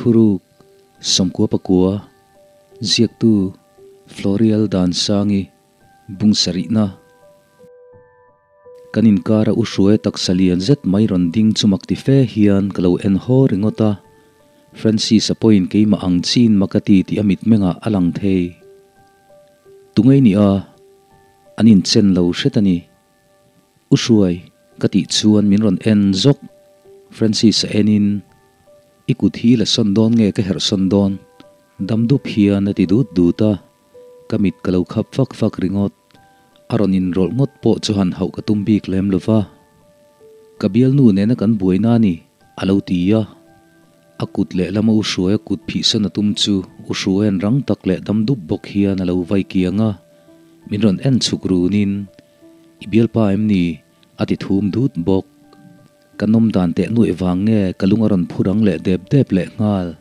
Thuruk, 99, Ziaktu, Florial Dansangi, Bung sarihna. Kan inkara u hruai taksa lian zet mai rawn ding chu mak ti fe hian ka lo en haw ringawt a. Francis-a pawhin keimah ang chiin mak a ti tih a mitmengah a lang thei. Tungei ni a, an inchen lo hret a ni. U Hruai, ka tih chuan min rawn en zawk. Francis-a enin, I kut hi la sawn dawn nge ka herh sawn dawn? Dam dup hian a ti dut dut a, ka mit ka lo khap fak fak ringawt. A rawn inrawlh ngawt pawh chu han hauh ka tum bik lem lo va. Ka bialnu nena kan buaina a ni, a lo ti a. A kut lehlam a U Hruaia kut phihsan a tum chu U Hruaia'n rang tak leh dam dup bawk hian a lo vai kiang a, min rawn en chhuk runin, I bialpa em ni? a ti thum dut bawk. Ka nawm dan teh nuaih vang nge ka lung a rawn phu rang leh dep dep leh nghal.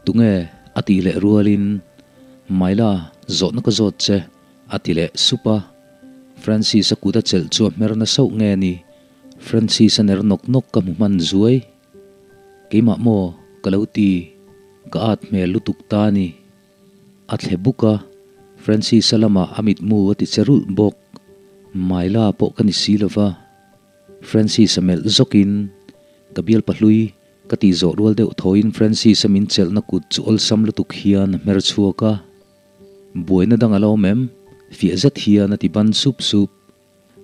Tunge? a tih leh rualin, Maila, zawhna ka zawt che, a ti leh sup a. Francis-a kut a chelh chu a hmer na sauh nge ni? Francis-a ner nawk nawk ka hmu hman zuai. Keimah maw? ka lo ti. Ka at hmel lutuk ta a ni. A thle buk a, Francis-a lamah a mitmu a ti che rulh bawk. Maila pawh ka ni si lo va. Francis-a melh zawkin, Ka bial pahlui, ka tih zawh rual deuh thawiin Francis-a min chelhna kut chu awlsam lutuk hian a hmer chhuak a. Buaina dang a la awm em? Fiah zet hian a ti ban sup sup.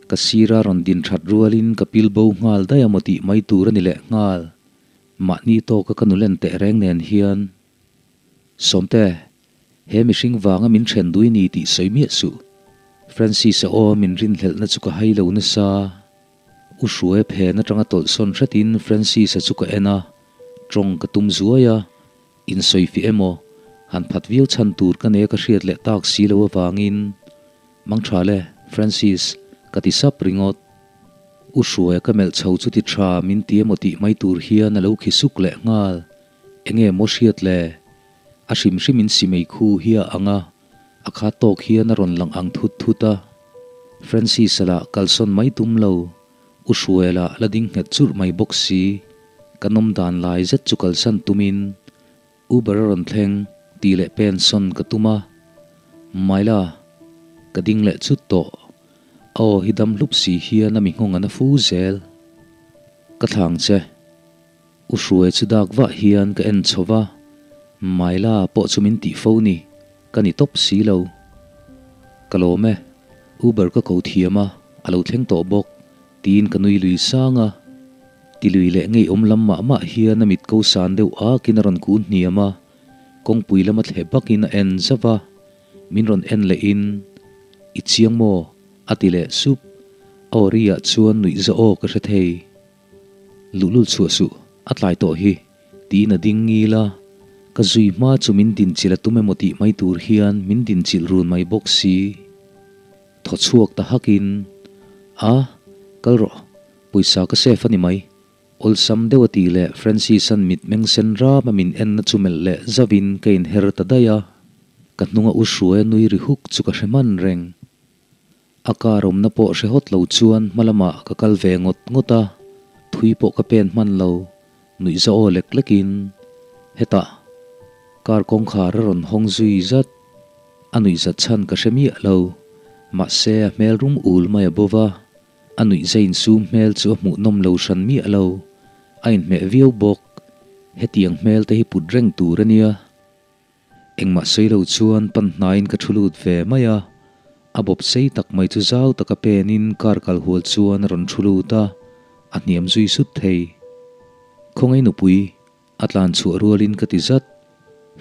Ka sira rawn din that rualin ka pil bo nghal daih a maw tih mai tur a ni leh nghal. Mahni tawka ka nulen teh reng nen hian. Sawmte, he mihring vanga min then dui ni tih sawi miah suh. Francis-a aw min rinhlelhna chu ka hai lo nasa. U Hruaia phen atanga tawlh sawn hretin Francis-a chu ka en a, tawng ka tum zuai a, insawifiah emaw, han phat viau chhan tur ka nei a ka hriat leh tak si lo avangin, Mangtha le, Francis, ka ti sap ringawt. U Hruaia ka melh chho chu ti tha min ti emaw tih mai tur hian a lo khi suk leh nghal. Enge maw hriat le? A hrim hrim in simei khu hi a ang a, a kha tawk hian a rawn lang ang thut thut a. Francis-a lah kalsawn mai tum lo, U Hruaia lah la ding nghet churh mai bawk si. Ka nawm dan lai zet chu kalsan tumin Uber a rawn thleng tih leh pen sawn ka tum a, Maila, ka ding leh chut tawh. A aw hi dam hlup si hian a mi nghawng a na fu zel. Ka thlang che. U Hruai chu dak vah hian ka en chho va, Maila pawh chu min tih fo ni, ka ni tawp si lo. Ka lawm e, Uber ka ko thiam a, a lo thleng tawh bawk, tiin ka nui lui sang a. Ti lui leh ngeiawm lam mah mah hian a mit ko san deuh akin a rawn kun hniam a, kawngpui lama thleh bakin a en zauh a, min rawn en lehin, I chiang maw? a ti leh sup. A aw ri ah chuan nuih za aw ka hre thei. Luhlul chhuah suh, a tlai tawh hi, tiin a ding ngil a, ka zui hma chu min dinchilh a tum emaw tih mai tur hian min dinchilh run mai bawk si. Thaw chhuak ta hakin, A, kal rawh, pawisa ka save a ni mai, awlsam deuh a tih leh Francis-a'n mitmeng sen ram a min enna chu melh leh zauhin ka inher ta daih a, ka hnunga u Hruaia nui ri huk chu ka hre hman reng. A car awmna pawh hre hawt lo chuan hma lamah ka kal ve ngawt ngawt a, thui pawh ka pen hman lo, nuih za aw lek lekin hetah car kawngkhar a rawn hawng zui zat. A nuih zat chhan ka hre miah lo, mahse a hmel rum ul mai a bo va, a nuih za insum hmel chu a hmuhnawm lo hran miah lo, a inhmeh viau bawk, hetiang hmel te hi put reng tur a nia. Engmah sawi lo chuan pan hnaiin ka thu lut ve mai a, a bawp sei tak mai chu zau taka penin car kal hual chuan a rawn thu lut a, a hniam zui sut thei. Khawngaih nupui, a tlan chhuah rualin ka ti zat.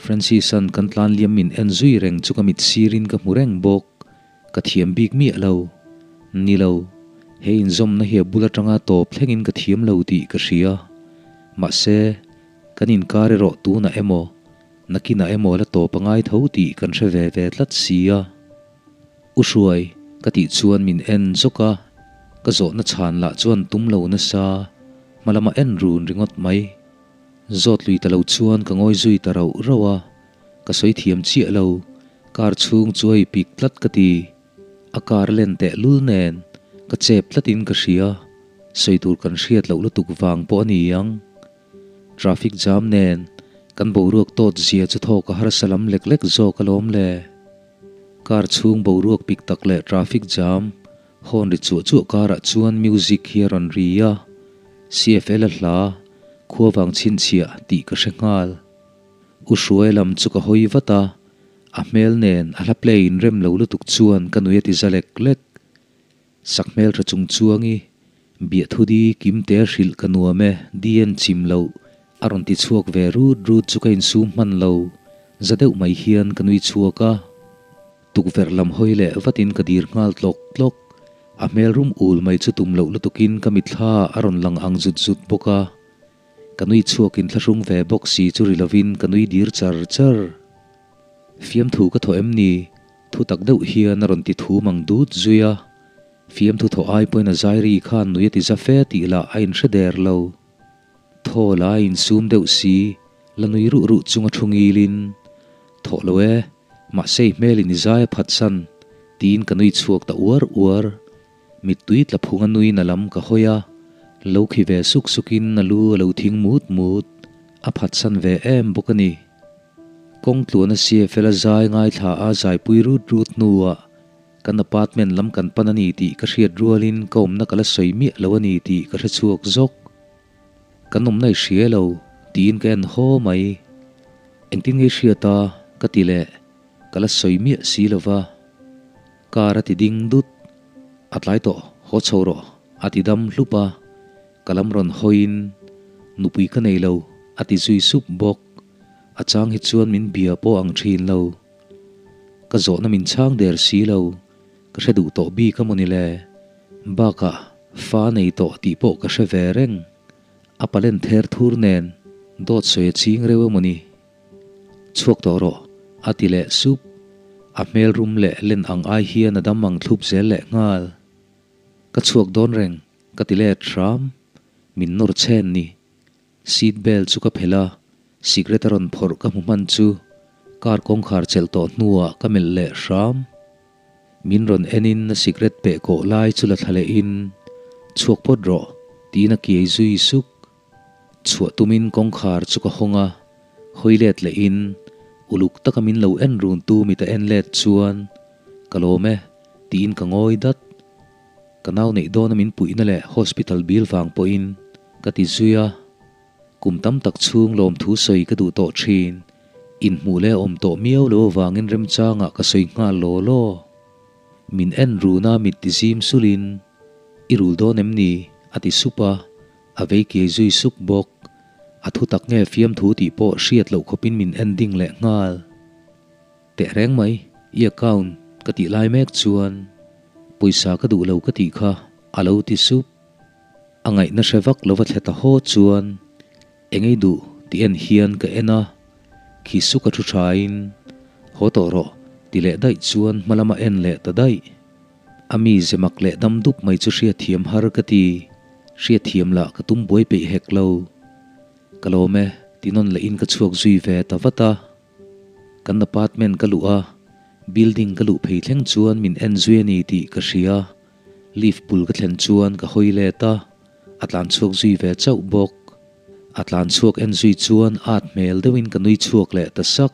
Francis-a'n kan tlan liam min en zui reng chu ka mit sirin ka hmu reng bawk. Ka thiam bik miah lo. Ni lo, he inzawmna hi a bul atanga tawp thlengin ka thiam lo tih ka hria. Mahse, kan inkar erawh tunah emaw, Nakinah emaw la tawp a ngai tho tih kan hre ve ve tlat si a. U Hruai, ka tih chuan min en zawk a, ka zawhna chhan lah chuan tum lo nasa, hma lama en run ringawt mai. Zawt lui ta lo chuan ka ngawi zui ta rauh rauh a, ka sawi thiam chiah lo, kar chhung chu a ipik tlat ka ti. A kar len teh lul nen ka chep tlatin ka hria, sawi tur kan hriat loh lutuk vang pawh a ni ang. Traffic jam nen. Kan boruak tawt zia chu thawk a harsa lam lek lek zawk alawm le. Car chhung boruak pik tak leh traffic jam hawn ri chuah chuah karah chuan music hi a rawn ri a, CFL a hla, khuavang chhinchhiah tih ka hre nghal. U Hruai lam chu ka hawi vat a, a hmel nen a hla play in rem lo lutuk chuan ka nui a ti za lek lek. Sak hmel tha chung chuangi biahthu di kimte hrilh ka nuam e, DN chim loh a rawn ti chhuak ve rut rut chu ka insum hman lo, za deuh mai hian ka nui chhuak a. Tukverh lam hawi leh vatin ka dir nghal tlawk tlawk, a hmel rum ul mai chu tum loh lutukin ka mitthla a rawn lang ang zut zut bawk a. Ka nui chhuak inthlahrung ve bawk si chu ri lovin ka nui dir char char. Fiamthu ka thawh em ni? Thu tak deuh hian a rawn ti thum ang dut zui a. Fiamthu thawh ai pawhin a zairi khan nui a ti za fe tih lah a inhre der lo. Thaw la a insum deuh si, la nui ruh ruh chunga thu ngilin, Thawh lo e, mahse i hmelin i zai a phatsan, tiin ka nui chhuak ta uar uar. Mittui tla phunga nuin a lam ka hawi a, lo khi ve suk sukin a lu a lo thing mut mut, a phatsan ve em bawk a ni. Kawng tluana CFL a zai ngaithla a zaipui rut rut hnuah kan apartment lam kan pan a ni tih ka hriat rualin ka awmna ka la sawi miah lo a ni tih ka hre chhuak zawk. Kan awmna i hria lo tiin ka en haw mai. Engtin nge i hriat a? ka ti leh, ka la sawi miah si lo va. Car a ti ding dut. A tlai tawh, haw chho rawh, a ti dam hlup a. Ka lam rawn hawiin, Nupui ka nei lo, a ti zui sup bawk. A chang hi chuan min bia pawh ang thin lo. Ka zawhna min chhang der si lo, ka hre duh tawh bik a mawni le. Bakah, fa nei tawh tih pawh ka hre ve reng. A palen ther thur nen, dawt sawi a ching reuh emawni. Chhuak tawh rawh, a ti leh sup. A hmel rum leh len ang ai hian a dam ang thlup zel leh nghal. Ka chhuak dawn reng, ka ti let hram. Min nawr chhen ni. Seat belt chu ka phelh a, cigarette a rawn phawrh ka hmu hman chu car kawngkhar chelh tawh hnuah ka melh leh hram. Min rawn enin a cigarette peh kawh lai chu la thla lehin, Chhuak phawt rawh, tiin a kiai zui suk. Chhuah tumin kawngkhar chu ka hawng a, hawi let lehin uluk taka min lo en run tu mit a en let chuan, Ka lawm e, tiin ka ngawi dat. Ka nau neih dawna min puihna leh hospital bill vang pawhin ka ti zui a. Kum tam tak chhung lawmthu sawi ka duh tawh thin. Inhmuh leh awm tawh miau lo avangin remchangah ka sawi nghal law law. Min en runa mit ti zim sulin, I rul dawn em ni? a ti sup a. A vei kiai zui suk bawk. A thu tak nge fiamthu tih pawh hriat loh khawpin min en ding leh nghal. Tehreng mai, i account ka tih lai mek chuan pawisa ka duh lo ka tih kha a lo ti sup. A ngaihna hre vak lova thle ta haw chuan engei duh tih en hian ka en a, khi suk a thu thain haw tawh rawh ti leh daih chuan hma lama en leh ta daih. A mi zemak leh dam dup mai chu hriatthiam har ka ti, hriatthiam lah ka tum buai peih hek lo. Ka lawm e, ti nawn leh in ka chhuak zui ve ta vat a. Kan apartment ka luh a, building ka luh phei thleng chuan min en zui a ni tih ka hria. Lift bul ka thlen chuan ka hawi let a, a tlan chhuak zui ve chauh bawk. A tlan chhuak en zui chuan at hmel deuhin ka nui chhuak leh ta sak.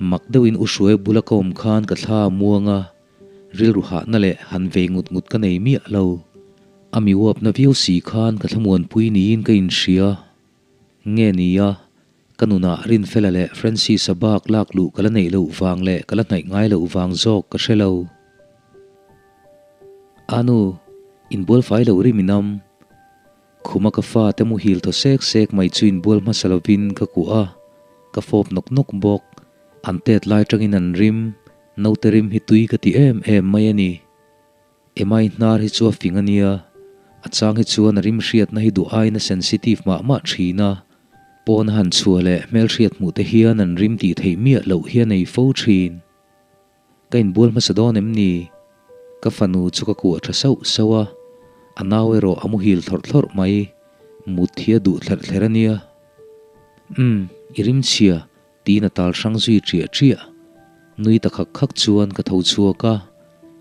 Mak deuhin U Hruai bula ka awm khan ka thla a muang a, rilru hahna leh han vei ngut ngut ka nei miah lo. A mi uapna viau si khan ka thlamuanpui niin ka inhria. Nge nia, ka nunah Rinfela leh Francis-a bak lak luh ka la neih loh vang leh ka la hnaih ngai loh vang zawk ka hre lo. Anu, inbual fai lo rim inam. Khuma ka fate muhil thaw sek sek mai chu inbual hmasa lovin ka kuah a, ka fawp nawk nawk bawk. An tet lai tangin an rim, naute rim hi tui ka ti em em mai a ni. Emai hnar hi chu a fing a nia, a chang hi chuan a rim hriatna hi duh aiin a sensitive mah mah thin a, pawn a han chhuah leh hmelhriat hmuh te hian an rim tih theih miah loh hi a nei fo thin. Ka inbual hmasa dawn em ni? Ka fanu chu ka kuah tha sauh sauh a, a nau erawh a muhil thlawrh thlawrh mai, mut hi a duh thlerh thlerh a nia. Umm, i rim chhia, Tiin a tal hrang zui ṭiah ṭiah. Nui ta khak khak chuan ka tho chhuak a,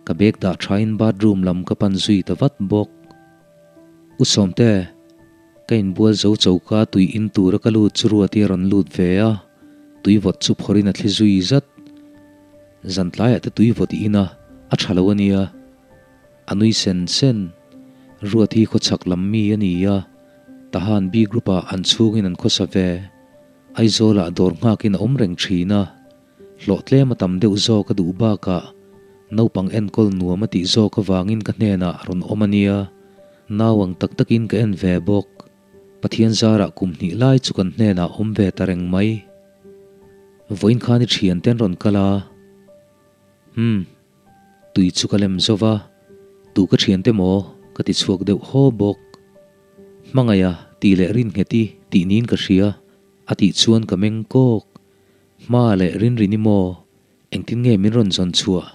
ka bag dah ṭhain bathroom lam ka pan zui ta vat bawk. U Sawmte, ka inbual zo choka tui in tura ka lut chu Ruati a rawn lut ve a. Tui vawt chu phawrhin a thli zui zat. Zan tlaiah te tui vawt i in a, a tha lo a nia. A nui sen sen. Ruat hi khawchhak lam mi a ni a, Tahan B group ah an chhungin an khawsa ve. Aizawlah dawr nghakin a awm reng thin a, hlawh tlem a tam deuh zawk a duh bakah naupang enkawl nuam a tih zawk avangin ka hnenah a rawn awm a nia, nau ang tak takin ka en ve bawk. Pathian zarah kum hnih lai chu kan hnenah awm ve ta reng mai. Vawiin khan i thian te an rawn kal a. Umm. Tui chu ka lem zo va, tu ka thian te maw? Ka ti chhuak deuh haw bawk. Hmangaiha tih leh rin nghet i tih niin ka hria, a tih chuan ka meng kawk. Hma leh rinrin i maw? Engtin nge min rawn zawn chhuah?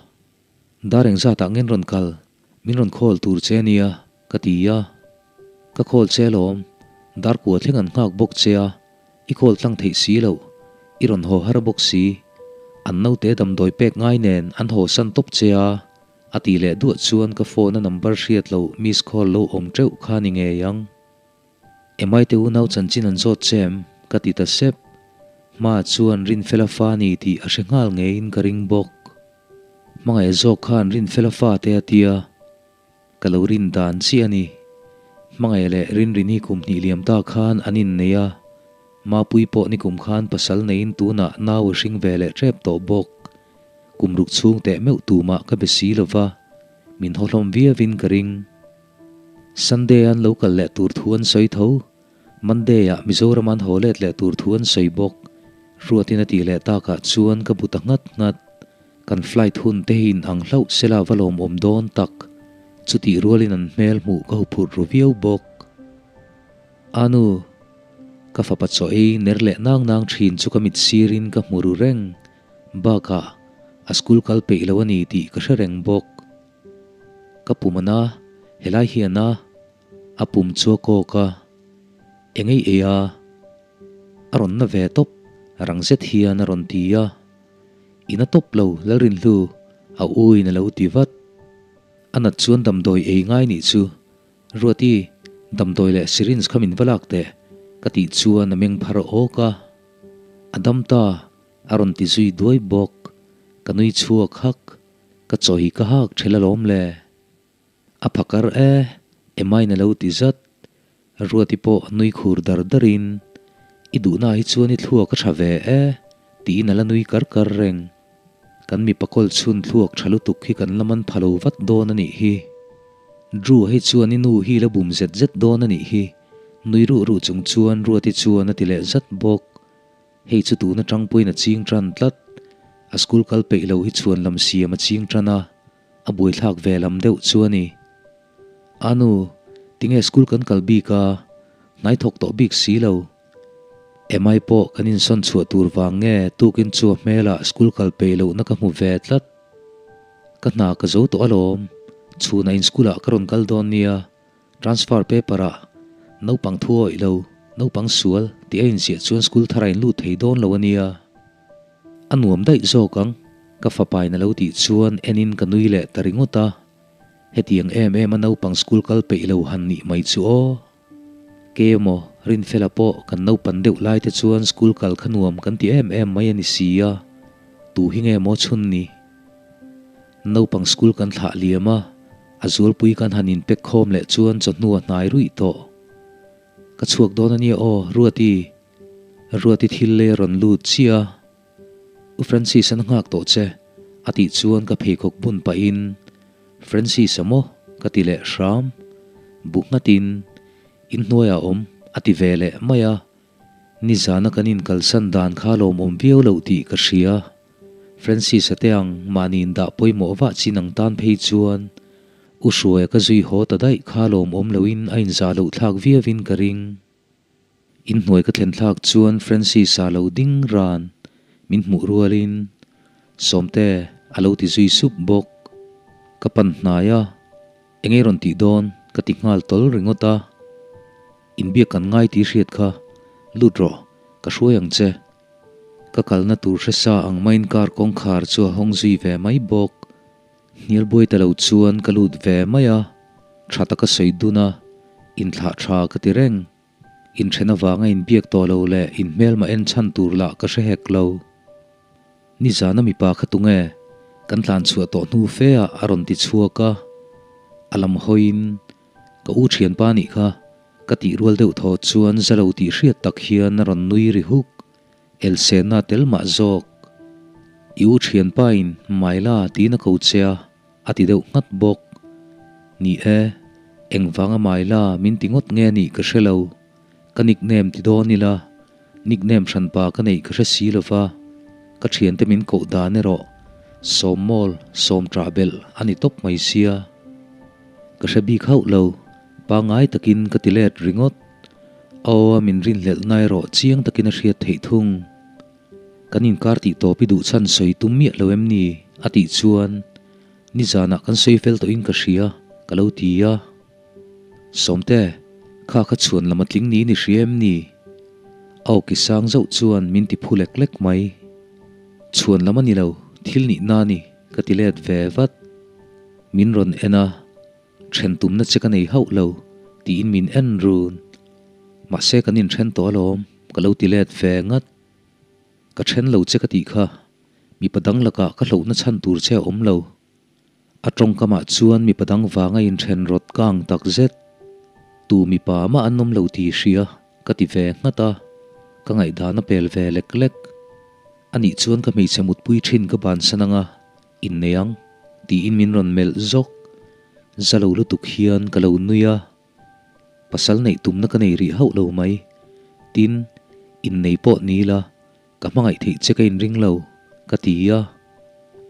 Dar engzatah ngen rawn kal? Min rawn call tur che ania, ka ti a. Ka call che alawm, dar kua thleng an nghak bawk che a, i call tlang theih si loh, i rawn haw har bawk si. An naute damdawi pek ngai nen an haw san tawp che a, a tih leh duah chuan ka phone a number hriat loh miss call lo awm teuh kha ni ngei ang. Emai te unau chanchin an zawt che em? ka ti ta sep. Hma chuan Rinfela fa ni tih a hre nghal ngeiin ka ring bawk. Hmangaih zawk khan Rinfela fa te a tia, ka lo rin dan chiah a ni. Hmangaih leh Rinrini kum hnih liam ta khan an innei a, Mapui pawh nikum khan pasal neiin tunah nau a hring ve leh tep tawh bawk. Kum ruk chhung teh meuh tumah ka be si lova, min haw hlawm viauin ka ring. Sunday an lo kal leh tur thu an sawi tho. Monday ah Mizoram an haw let leh tur thu an sawi bawk. Ruatin a tih leh takah chuan ka bu ta nghat nghat. Kan flight hun te hi inang hlauh sela va lawmawm dawn tak. Chutih rualin an hmel hmuh ka huphurh ru viau bawk. Anu, ka fapa chaw ei ner leh nang nang thin chu ka mit sirin ka hmu ru reng. Bakah, a school kal peih lo a ni tih ka hre reng bawk. Ka pum a na, helai hi a na. A pum chu a kawk a, Eng ei ei a? A rawn na ve tawp, rang zet hian a rawn ti a. I na tawp lo, Lalrinhlu, a u in a lo ti vat. A nat chuan damdawi ei ngai nih chu. Ruati, damdawi leh syringe kha min va lak teh, ka tih chuan a meng phar awk a. A dam ta, a rawn ti zui duai bawk. Ka nui chhuak hak. Ka chaw hi ka hak ṭhel alawm le. A phakar e, Emmain a lo ti zat. Ruati pawh nui khur dar darin, I duhna hi chuan i thluak a ṭha ve e, tiin a la nui kar kar reng. Kan mipa kawl chhun thluak ṭha lutuk hi kan la man pha lo vat dawn a nih hi. Drew hei chuan i nu hi la bum zet zet dawn a nih hi, nui ruh ruh chung chuan Ruati chuan a ti leh zat bawk. Hei chu tuna tangpuiin a ching tan tlat. A school kal peih lo hi chhuan lam siam a ching tan a, a buaithlak ve lam deuh chu a ni. Anu, tinge school kan kal bik a, hnai thawk tawh bik si lo. Emai pawh kan insawn chhuah tur vang nge tukin chu a hmelah school kal peih lohna ka hmu ve tlat. Ka hna ka zo tawh alawm, chhunah in school ah ka rawn kal dawn nia. Transfer paper ah naupang thu awih lo, naupang sual tih a inziah chuan school thar a inlut thei dawn lo a nia. A nuam daih zawk ang, ka fapain a lo tih chuan enin ka nui leh ta ringawt a. Hetiang em em a naupang school kal peih lo han nih mai chu aw. Kei emaw Rinfela pawh kan naupan deuh lai te chuan school kal kha nuam kan ti em em mai a ni si a, tu hi nge maw chhun ni? Naupang school kan thlah liam a, a zualpui kan han inpek khawm leh chuan chawhnu a hnai ruih tawh. Ka chhuak dawn a nia aw, Ruati. Ruati thil lei a rawn lut chiah a. U Francis an nghak tawh che, a tih chuan ka pheikhawk bun pahin, Francis a maw? ka ti leh hram. Bu nghatin, Inhnuaiah awm, a ti ve leh mai a. Nizana kan inkalsan dan kha lawmawm viau loh tih ka hria. Francis-a te ang mahni indah pawimawh vah chin ang tan phei chuan U Hruaia ka zui haw ta daih kha lawmawm loin a inzah loh thlak viauin ka ring. Inhnuai ka thlen thlak chuan Francis-a lo ding ran min hmuh rualin Sawmte a lo ti zui sup bawk. Ka pan hnai a, eng ei rawn tih dawn ka ti nghal tawl ringawt a. Inbiak kan ngai tih hriat kha lut rawh, ka hruai ang che. Ka kalna tur hre sa ang maiin car kawngkhar chu a hawng zui ve mai bawk. Hnial buai ta lo chuan ka lut ve mai a, tha taka sawi dun a, inthlah tha ka ti reng. Inthen avanga inbiak tawh lo leh inhmelma en chhan tur lah ka hre hek lo. Nizana mipa kha tunge kan tlan chhuah tawh hnu fe ah a rawn ti chhuak a, a lam hawiin ka u thianpa nih kha ka tih rual deuh thaw chuan za lo tih hriat tak hian a rawn nui ri huk. Elsenna tel mah zawk. I u thianpa in Maila tiin a ko che a, a ti deuh nghat bawk. Ni e, engvanga Maila min ti ngawt nge nih ka hre lo. Ka nickname ti dawn ila, nickname hranpa ka neih ka hre si lova, ka thiante min koh dan erawh Sawmmawl, Sawmṭah belh a ni tawp mai sia. Ka hre bik hauh lo, pangngai takin ka ti let ringawt. A aw a min rinhlelhna erawh chiang takin a hriat theih thung. Kan inkar tih tawp i duh chhan sawi tum miah lo em ni? a tih chuan nizanah kan sawi fel tawhin ka hria ka lo ti a. Sawmte, kha kha chhuan lam a tling niin i hria em ni? A aw ki sang zauh chuan min ti phu lek lek mai. Chhuan lam a ni lo, thil nihna a ni, ka ti let ve vat. Min rawn en a. Then tumna che ka nei hauh lo, tiin min en run. Mahse kan inthen tawh alawm, ka lo ti let ve ngat. Ka then lo che ka tih kha, mipa dang lakah ka hlauhna chhan tur che a awm lo. A tawngkamah chuan mipa dang vanga inthen rawt kang tak zet. Tu mipa mah an awm lo tih hria, ka ti ve nghat a, ka ngaihdan a pel ve lek lek. Anih chuan ka hmeichhe mutpui thin ka bansan anga. Innei ang, tiin min rawn melh zawk. Za lo lutuk hian ka lo nui a, pasal neih tumna ka nei rih hauh lo mai. Tin, innei pawh ni ila, ka hmangaih theih che ka inring lo, ka ti a.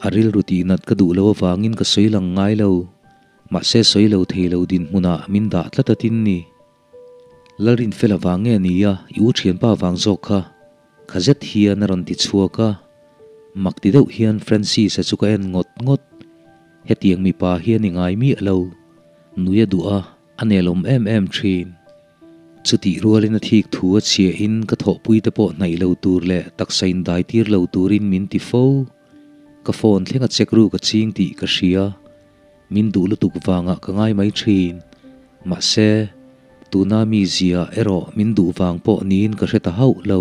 A rilru tihnat ka duh lo avangin ka sawi lang ngai lo. Mahse sawi lo thei lo dinhmunah min dah tlat a tin ni. Lalrinfela vang nge ni a, i u thianpa vang zawk kha? Kha zet hian a rawn ti chhuak a, mak ti deuh hian Francis-a chu ka en ngawt ngawt. Hetiang mipa hian i ngai miah lo, nui a duh a, a nelawm em em thin. Chutih rualin a thik thu a chhiahin ka thawhpui te pawh hnaih lo tur leh taksa indai tir lo turin min ti fo. Ka phone thleng a check ruk a ching tih ka hria. Min duh lutuk vangah ka ngai mai thin. Mahse, tuna mi zia erawh min duh vang pawh niin ka hre ta hauh lo.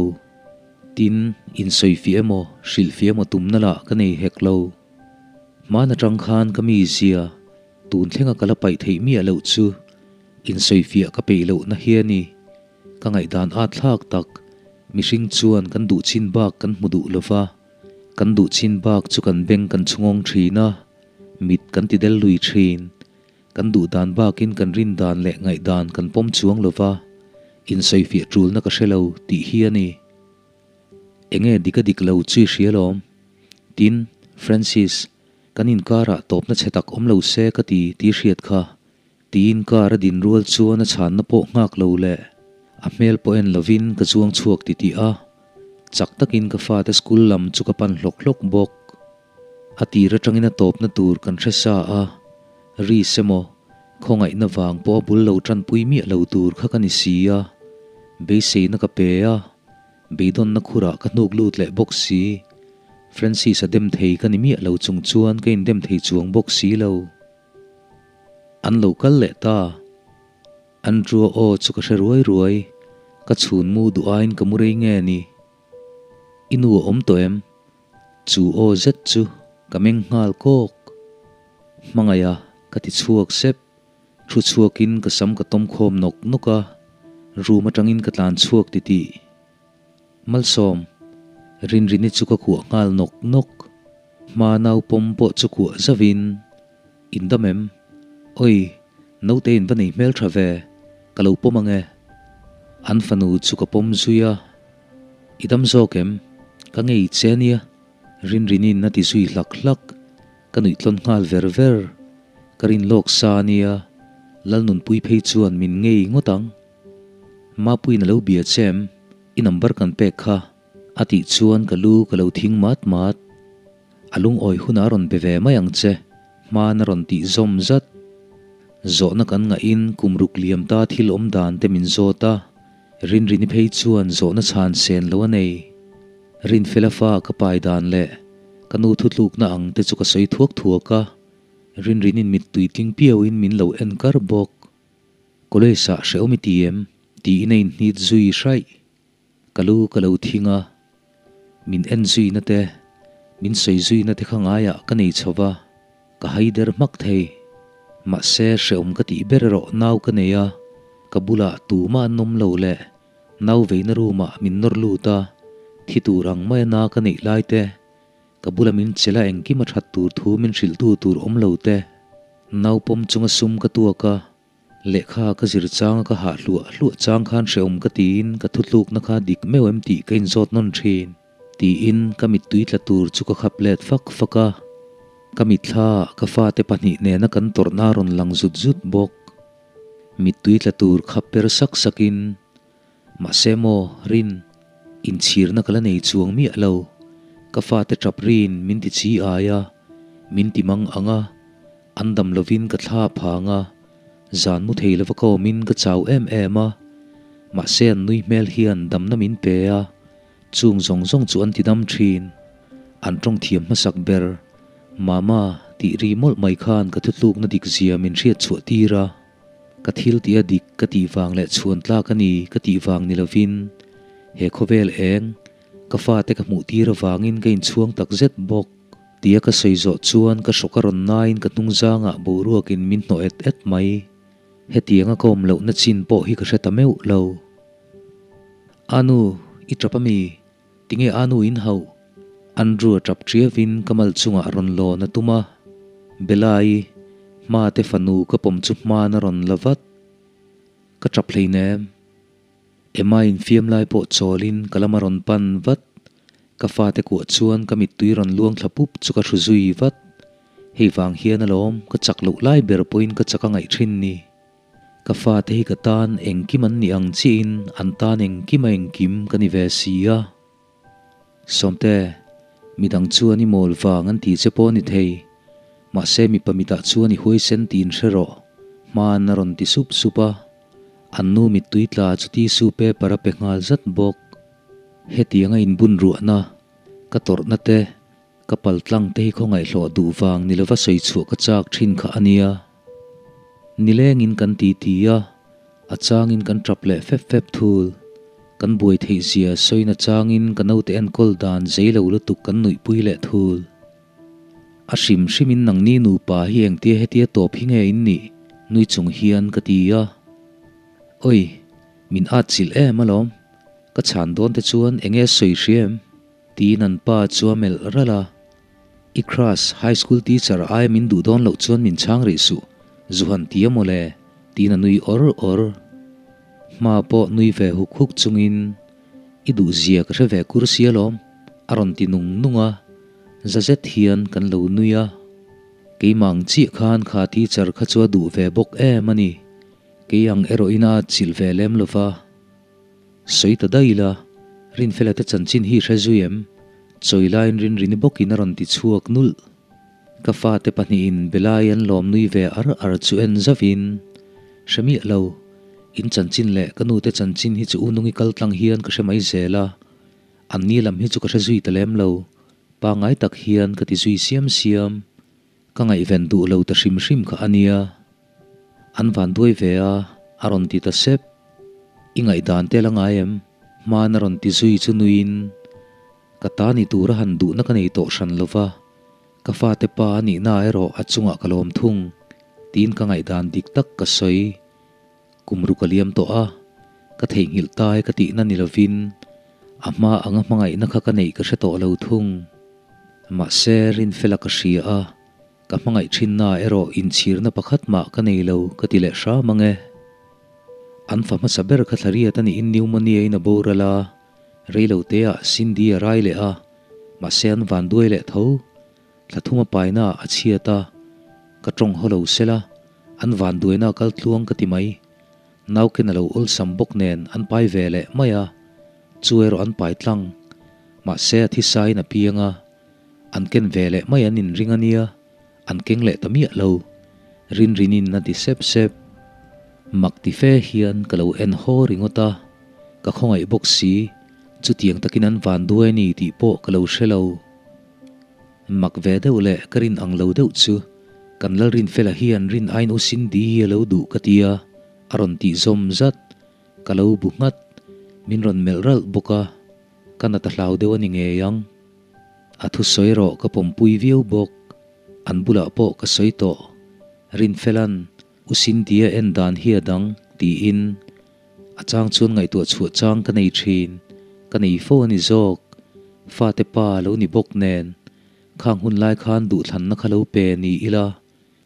Tin, insawifiah emaw, hrilhfiah emaw tumna lah ka nei hek lo. Hman atang khan ka mi zia, tun thlenga ka la paih theih miah loh chu insawifiah ka peih lohna hi a ni. Ka ngaihdan at thlak tak, mihring chuan kan duh chin bak kan hmu duh lova, kan duh chin bak chu kan beng kan chhungawng thin a. Mit kan ti del lui thin. Kan duh dan bakin kan rin dan leh ngaih dan kan pawm chuang lo va, insawifiah tulna ka hre lo tih hi a ni. Enge dik a dik lo chu i hria lawm? Tin, Francis, kan inkarah tawpna chhe tak awm lo se ka ti tih i hriat kha. Tiin car a din rual chuan a chhanna pawh nghak lo leh a hmel pawh en lovin ka chuang chhuak titih a, chak takin ka fate school lam chu ka pan hlawk hlawk bawk. A tir atangin a tawpna tur kan hre sa a, Reese emaw, khawngaihna vang pawh a bul lo tanpui miah lo tur kha ka ni si a, beiseina ka pe a, beidawnna khurah ka hnuk lut leh bawk si. Francis a dem thei ka ni miah lo chung chuan ka indem thei chuang bawk si lo. An lo kal leh ta. Andrew-a aw chu ka hre ruai ruai, ka chhun mu duh aiin ka mu rei nge ni? I nu a awm tawh em? Chu aw zet chu ka meng nghal kawk. Hmangaih a, ka ti chhuak sep. Thu chhuakin ka sam ka tawm khawm nawk nawk a, room atangin ka tlan chhuak titih. Malsawm, Rinrini chu ka kuah nghal nawk nawk. Hma nau pawm pawh chu kuah zauhin, In dam em? Oi, naute in va nei hmel tha ve, ka lo pawm ang e. An fanu chu ka pawm zui a. I dam zawk em? Ka ngei che ania, Rinrinin a ti zui hlak hlak. Ka nuih tlawn nghal ver ver. Ka rin lawk sa ania, Lalnunpui phei chuan min ngei ngawt ang. Mapuiin a lo bia che em? I number kan pek kha, a tih chuan ka lu ka lo thing mat mat. A lungawi hunah a rawn be ve mai ang che, hmaan a rawn tih zawm zat. Zawhna kan ngahin kum ruk liam ta thil awm dan te min zawt a, Rinrini phei chuan zawhna chhan sen lo a nei. Rinfela fa ka pai dan leh ka nu thutlukna ang te chu ka sawi thuak thuak a, Rinrinin mittui tling piauin min lo en kar bawk. College ah hrehawm i ti em? Tiin a inhnit zui hraih. Ka lu ka lo thing a, min en zuina te, min sawi zuina te kha ngaiah ka nei chho va, ka hai der hmak thei. Mahse, hrehawm ka tih ber erawh nau ka nei a, ka bulah tumah an awm lo leh nau veina room ah min nawr lut a, thi tur ang maia na ka neih lai te, ka bula min chelh a engkim a that tur thu min hrilhtu tur awm lo te, nau pawm chunga sum ka tuak a, Lehkha ka zir changa ka hah hluah hluah chang khan hrehawm ka tiin ka thutlukna kha dik meuh em tih ka inzawt nawn thin. Tiin ka mittui tla tur chu ka khap let fak fak a. Ka mitthla ah ka fate pahnih nena kan tawrhna a rawn lang zut zut bawk. Mittui tla tur khap per sak sakin, Mahse maw, Rin, inchhirna ka la nei chuang miah lo. Ka fate tap rin min ti chi ai a, min ti mang ang a. An dam lovin ka thla a phang a, zan mu thei lova ka awmin ka chau em em a, mahse an nui hmel hian damna min pe a, chung zawng zawng chu an ti dam thin. An tawng thiam hmasak ber, Mama, tih ri mawlh mai khan ka thutlukna dik zia min hriat chhuah tir a, ka thil tih a dik ka tih vang leh chhuan tlak a ni ka tih vang ni lovin he khawvel eng ka fate ka hmuh tir avangin ka inchhuang tak zet bawk. Tia ka sawi zawh chuan ka hrawk a rawn nain ka hnung zangah boruakin min hnawh et et mai. Hetianga ka awm lohna chin pawh hi ka hre ta meuh lo. Anu, i tap ami? Tinge Anu in hauh? Andrew a tap ṭiavin ka mal chungah a rawn lawn a tum a. Bella-i, hmate fanu ka pawm chu hman a rawn la vat. Ka tap hleinem. Emma infiam lai pawh chawlin ka lam a rawn pan vat. Ka fate kuah chuan ka mittui rawn luang thla pup chu ka hru zui vat. Hei vang hian alawm ka chak loh lai ber pawhin ka chak a ngaih thin ni. Ka fate hi ka tan engkim an nih ang chiahin an tan engkim a engkim ka ni ve si a. Sawmte, midang chuan i mawl vang an ti che pawh a ni thei. Mahse mipa mitah chuan i huaisen tiin hre rawh, hmaan a rawn ti sup sup a. An nu mittui tla chu tissue paper a pe nghal zat bawk. Hetianga inbun ruahna, ka tawrhna te, ka paltlang te hi khawngaihhlawh duh vang ni lova sawi chhuah ka chak thin kha a nia. Nilengin kan titi a, a changin kan tap leh fep fep thul. Kan buai theih zia sawina changin ka naute enkawl dan zei lo lutuk kan nuihpui leh thul. A hrim hrimin nangni nupa hi engtia hetia tawp hi nge in nih? nui chung hian ka ti a. Oi, min at chilh em alawm. Ka chhan dawn te chuan enge a sawi hria em? Tiin an pa chu a melh ralh a. I crush, high school teacher aia min duh dawn loh chuan min chhang rih suh, Zuhan ti a mawle, tiin a nui awr awr. Hma pawh nui ve huk huk chungin, I duh zia ka hre ve kur si alawm, a rawn ti nung nung a. Za zet hian kan lo nui a. Keimah ang chiah khan kha teacher kha chu a duh ve bawk em a ni. Kei ang erawhin a atchilh ve lem lo va. Sawi ta daih ila, Rinfela te chanchin hi hre zui em? Chawi laiin Rinrini bawkin a rawn ti chhuak nulh. Ka fate pahnihin Belai an lawm nui ve ar ar chu en zauhin, Hre miah lo, in chanchin leh ka nute chanchin hi chu Unungi kal tlang hian ka hre mai zel a, anni lam hi chu ka hre zui ta lem lo, pangngai tak hian ka ti zui siam siam. Ka ngaihven duh lo ta hrim hrim kha a nia. An van duai ve a, a rawn ti ta sep. I ngaihdan te la ngai em? Hmaan a rawn ti zui chu nuiin, Ka ta ni tura han duhna ka nei tawh hran lo va, ka fate pa a nihna erawh a chungah ka lawm thung, tiin ka ngaihdan dik tak ka sawi. Kum ruk a liam tawh a, ka theihnghilh tai ka tihna ni lovin a hma anga hmangaihna kha ka neih ka hre tawh lo thung. Mahse, Rinfela ka hria a, ka hmangaih thinna erawh inchhirna pakhat mah ka nei lo ka ti leh hram ang e. An fa hmasa ber kha thlariat a niin pneumonia in a boral a, reiloteah Cindy a rai leh a, mahse an vanduai leh tho. Thla thum a paina a chhiat a, ka tawng haw lo sela, an vanduaina a kal tluang ka ti mai. Nauken a lo awlsam bawk nen an pai ve leh mai a, chu erawh an pai tlang. Mahse a thisain a piang a, an ken ve leh mai an inring a nia, an keng leh ta miah lo. Rinrinin a ti sep sep. Mak ti fe hian ka lo en haw ringawt a, ka khawngaih bawk si, chutiang takin an vanduai a ni tih pawh ka lo hre lo. Mak ve deuh leh ka rin ang lo deuh chu kan Lalrinfela hian rin ain u Cindy hi a lo duh ka tia a rawn tih zawm zat. Ka lo bu nghat. Min rawn melh ralh bawk a, ka nat a hlau deuh a ni ngei ang. A thusawi erawh ka pawmpui viau bawk. An bulah pawh ka sawi tawh. Rinfela'n U Cindy-a en dan hi a dang, tiin a chang chuan ngaihtuah chhuah chang ka nei thin. Ka nei fo a ni zawk. Fate pa lo ni bawk nen, khang hun lai khan duhthlanna kha lo pe ni ila,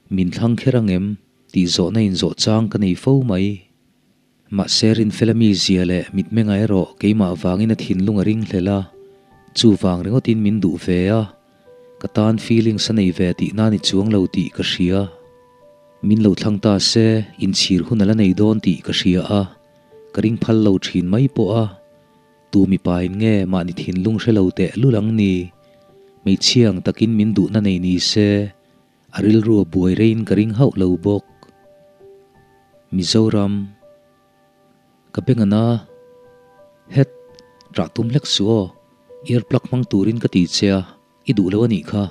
min thlang kher ang em tih zawhna inzawh chang ka nei fo mai. Mahse Rinfela mizia leh mitmenga erawh keimah vangin a thinlung a ring hlel a, chuvang ringawtin min duh ve a, ka tan feelings a nei ve tih na ni chuang lo tih ka hria. Min lo thlang ta se inchhir hun a la nei dawn tih ka hria a, ka ring phal lo thin mai pawh a, tu mipa in nge mahni thinlung hre lo teh lul ang ni? Hmeichhia ang takin min duhna nei ni se A rilru a buai reiin ka ring hauh lo bawk. Mizoram. Ka beng a na. Het, rah tum hlek suh aw, ear plug hmang turin ka ti che a, i duh lo a nih kha.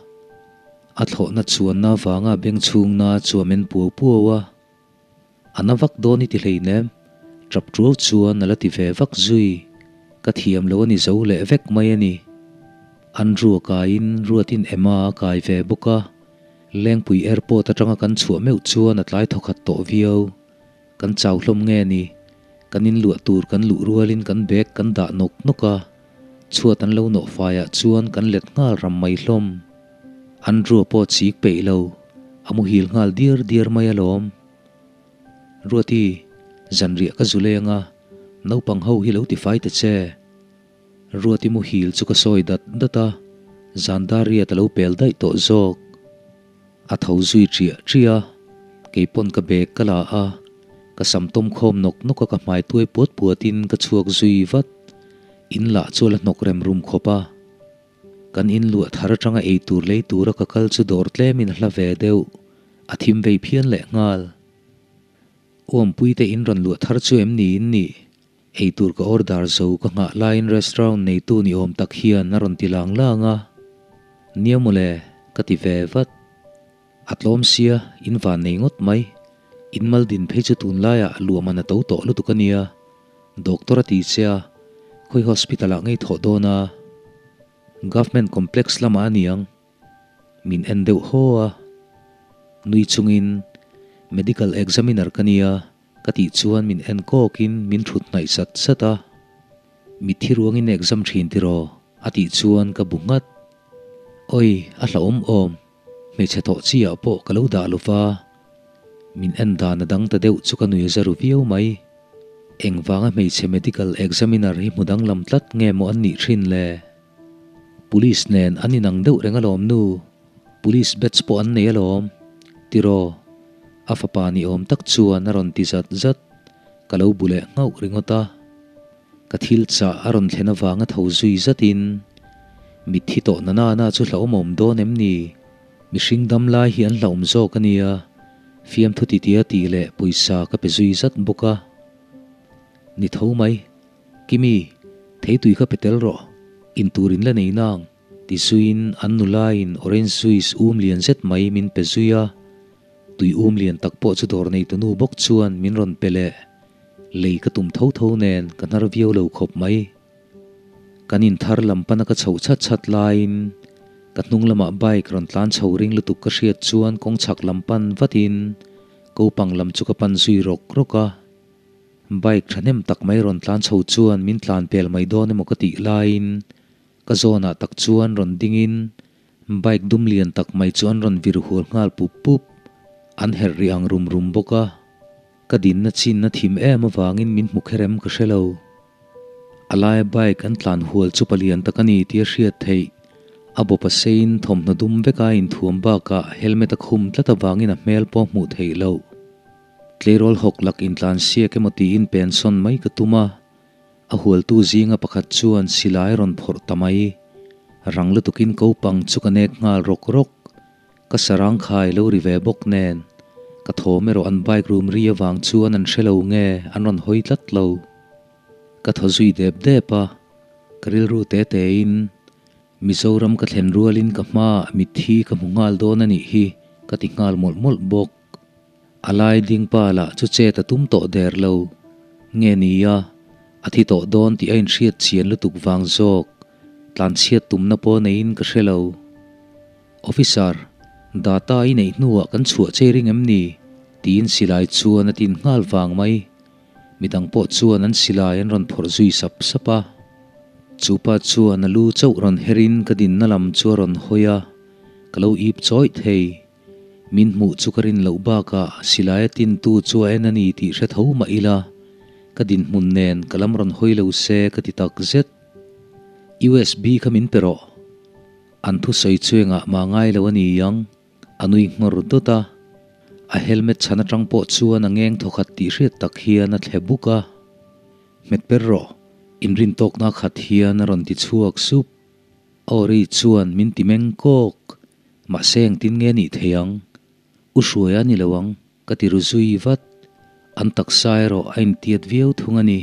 A thlawhna chuanna avanga beng chhungna chu a men puau puau a. A na vak dawn i ti hleinem, tap tuau chuan a la ti ve vak zui. Ka thiam lo a ni zo leh vek mai a ni. Andrew a kaiin Ruatin Emma a kai ve bawk a, Lengpui airport atanga kan chhuah meuh chuan a tlai thawkhat tawh viau. Kan chau hlawm nge ni? Kan inluah tur kan luh rualin kan bag kan dah nawk nawk a, chhuat an lo nawh faiah chuan kan let nghal ram mai hlawm. Andrew pawh chik peih lo, a muhil nghal diar diar mai alawm. Ruati, zanriah ka zu leng a, naupang ho hi lo ti fai ta che. Ruati muhil chu ka sawi dat dat a, zan dar riat a lo pel daih tawh zawk. A tho zui ṭiah ṭiah a, keipawn ka bag ka la a, ka sam tawm khawm nawk nawk a ka hmai tuai puat puatin ka chhuak zui vat. In lah chu a la hnawk rem rum khawp a. Kan in luah thar atanga ei tur lei tura ka kal chu dawr tlemin a hla ve deuh, a thim vei phian leh nghal. Uampui te in rawn luah thar chu em ni in nih? Ei tur ka order zo ka nghah laiin restaurant neitu ni awm tak hian a rawn ti lang lang a. Nia mawle, ka ti ve vat. A tlawm sia, in van nei ngawt mai. In mal din phei chu tunlaiah luahman a to tawh lutuk a nia. Doctor a ti che a, khawi hospital ah ngei thawh dawn a? Government complex lamah a niang. Min en deuh haw a. Nui chungin, Medical examiner ka nia, ka tih chuan min en kawkin min thut hnaih sat sat a. Mitthi ruangin exam thin tiraw? a tih chuan ka bu nghat. Oi, a hlauhawm awm. Hmeichhe thawh chi ah pawh ka lo dah lo va, min en dan a dang ta deuh chu ka nui a za ru viau mai. Engvanga hmeichhe medical examiner hi hmu danglam tlat nge maw an nih thin le? Police nen an inang deuh reng alawm nu, police batch pawh an nei alawm, tiraw? A fapa ni awm tak chuan a rawn ti zat zat, ka lo bu leh nghauh ringawt a. Ka thil chah a rawn thlen avanga tho zui zatin, Mitthi tawh na nana chu hlauhawm dawn em ni? Mihring dam lai hi an hlauhawm zawk a nia, fiamthu titia tih leh pawisa ka pe zui zat bawk a. Ni tho mai, Kimi, theitui kha pe tel rawh, intur in la nei nang, ti zuiin an nulain orange juice um lian zet mai min pe zui a. Tui um lian tak pawh chu dawr neitunu bawk chuan min rawn pe leh. Lei ka tum tho tho nen ka hnar viau lo khawp mai. Kan inthar lam pana ka chhoh chhat chhat laiin ka hnung lamah bike rawn tlan chho ring lutuk ka hriat chuan kawng chhak lam pan vatin kopang lam chu ka pan zui rawk rawk a. Bike thahnem tak mai rawn tlan chho chuan min tlan pel mai dawn emaw ka tih laiin ka zawnah tak chuan rawn dingin Bike dum lian tak mai chu an rawn vir hual nghal pup pup, an herh ri ang rum rum bawk a. Ka dinna chin a thim em avangin min hmu kher em ka hre lo. A laia bike an tlan hual chu palian tak a ni tih a hriat theih. A bawp a seiin thawmhnaw dum veka a inthuam bakah helmet a khum tlat avangin a hmel pawh a hmuh theih loh. Tleirawl hawk lak intlan siak emaw tiin pensawn mai ka tum a. A hualtu zinga pakhat chuan silai rawn phawrh ta mai. Rang lutukin kopang chu ka nek nghal rawk rawk. Ka sarang khai lo ri ve bawk nen. Ka thawm erawh an bike rum ri avang chuan an hre lo nge an rawn hawi tlat lo. Ka thaw zui dep dep a, ka rilru te tein Mizoram ka thlen rualin ka hmaah mitthi ka hmu nghal dawn a nih hi ka ti nghal mawlh mawlh bawk. A lai ding pa lah chu chet a tum tawh der lo. Nge nia, a thi tawh dawn tih a inhriat chian lutuk vang zawk, tlanchhiat tumna pawh neiin ka hre lo. Officer, data i neih hnuah kan chhuah che ring em ni? tiin silai chuan a tin nghal vang mai. Midang pawh chuan an silai an rawn phawrh zui sap sap a. Chupa chuan a lu chauh rawn herin ka dinna lam chu a rawn hawi a, ka lo ip chawih thei. Min hmuh chu ka rin loh bakah silai a tintu chu a en a ni tih hre tho mah ila, ka dinhmun nen ka lam rawn hawi lo se ka ti tak zet. USB kha min pe rawh. An thusawi chu engah mah ngai lo a ni ang, a nui nghawr dawt a. A helmet chhan atang pawh chuan a ngeng thawkhat tih hriat tak hian a thle buk a. Hmet per rawh, inrintawkna khat hian a rawn ti chhuak sup. Aw ri chuan min ti meng kawk. Mahse engtin nge nih thei ang? U Hruaia ni lo ang, ka ti ru zui vat. An taksa erawh a intiat viau thung a ni.